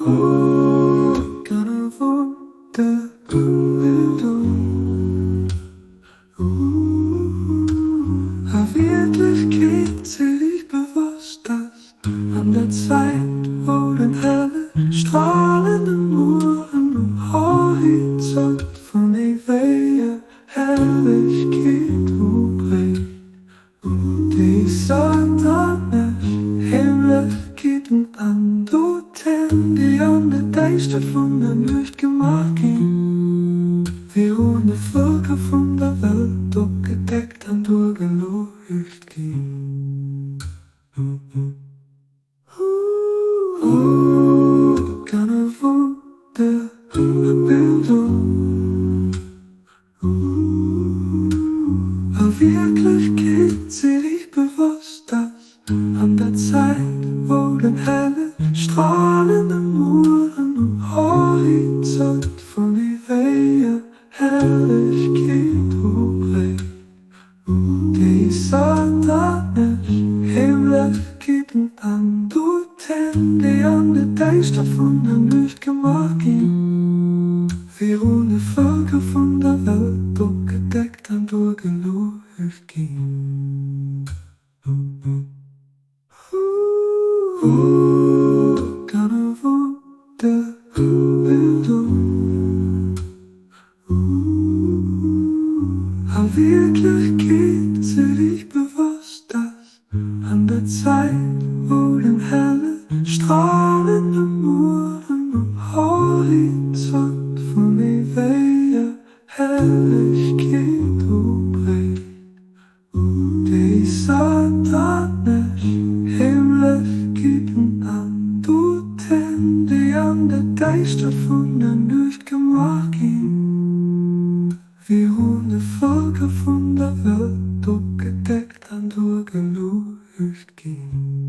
A Wierklechkeet sinn ech bewosst, dass an der Zäit, wou den helle stralende Mueren um Horizont vun éiweger Herrlechkeet ubrécht, Déi satanesch Heemlechkeeten an Doten, déi an der Däischtert vun der Nuecht gemaach ginn, virun de Vëlker vun der Welt opgedeckt an duergeluecht ginn. A Wierklechkeet sinn ech bewosst, dass an der Zäit, wou den helle stralende Mueren um Horizont vun éiweger Herrlechkeet ubrécht, Déi satanesch Heemlechkeeten an Doten, déi an der Däischtert vun der Nuecht gemaach ginn, virun de Vëlker vun der Welt opgedeckt an duergeluecht ginn. A Wierklechkeet sinn ech bewosst, dass an der Zäit, wou den helle stralende Mueren um Horizont vun éiweger Herrlechkeet ubrécht, Déi satanesch Heemlechkeeten an Doten, déi an der Däischtert vun der Nuecht gemaach ginn, virun de Vëlker vun der Welt opgedeckt an duergeluecht ginn.